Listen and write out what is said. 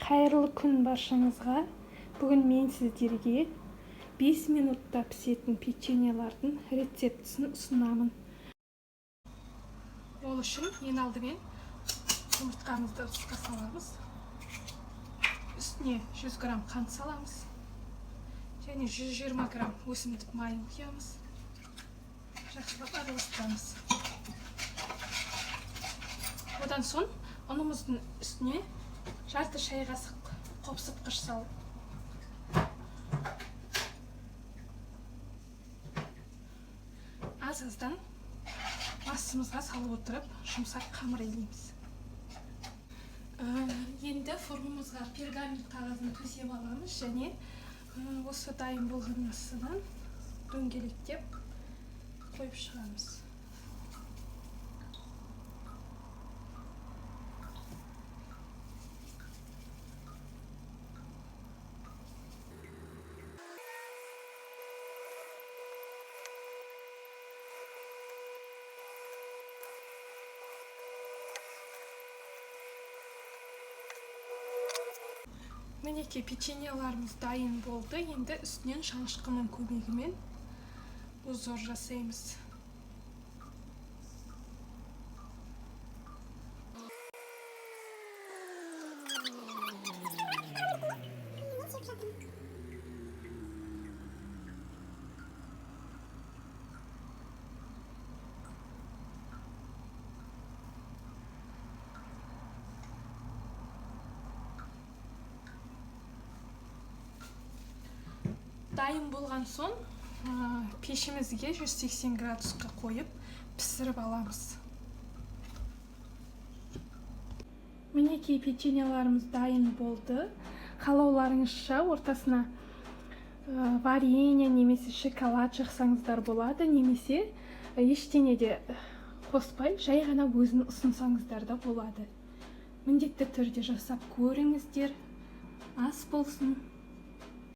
Қайырлы күн баршаңызға! Бүгін мен сіздерге 5 минутта пісетін печеньелардың рецептісін ұсынамын. Ол үшін ең алдымен жұмыртқамызды ыдысқа саламыз. Үстіне 100 грамм қант саламыз. Және 120 грамм өсімдік майын құямыз. Жақсылап араластырамыз. Одан соң ұнымыздың үстіне жарты шай қасық қопсытқыш салып, аз-аздан басымызға салып отырып, жұмсақ қамыр илейміз. Енді формамызға пергамент қағазын төсеп аламыз және осы дайын болған массадан дөңгелектеп қойып шығамыз. Мінекей, печеньеларымыз дайын болды. Енді үстінен шанышқының көмегімен узор жасаймыз. Дайын болған соң пешімізге 180 градусқа қойып пісіріп аламыз. Мінекей, печеньеларымыз дайын болды. Қалауларыңызша ортасына варенье немесе шоколад жақсаңыздар болады, немесе ештеңе де қоспай жай ғана өзін ұсынсаңыздар да болады. Міндетті түрде жасап көріңіздер. Ас болсын.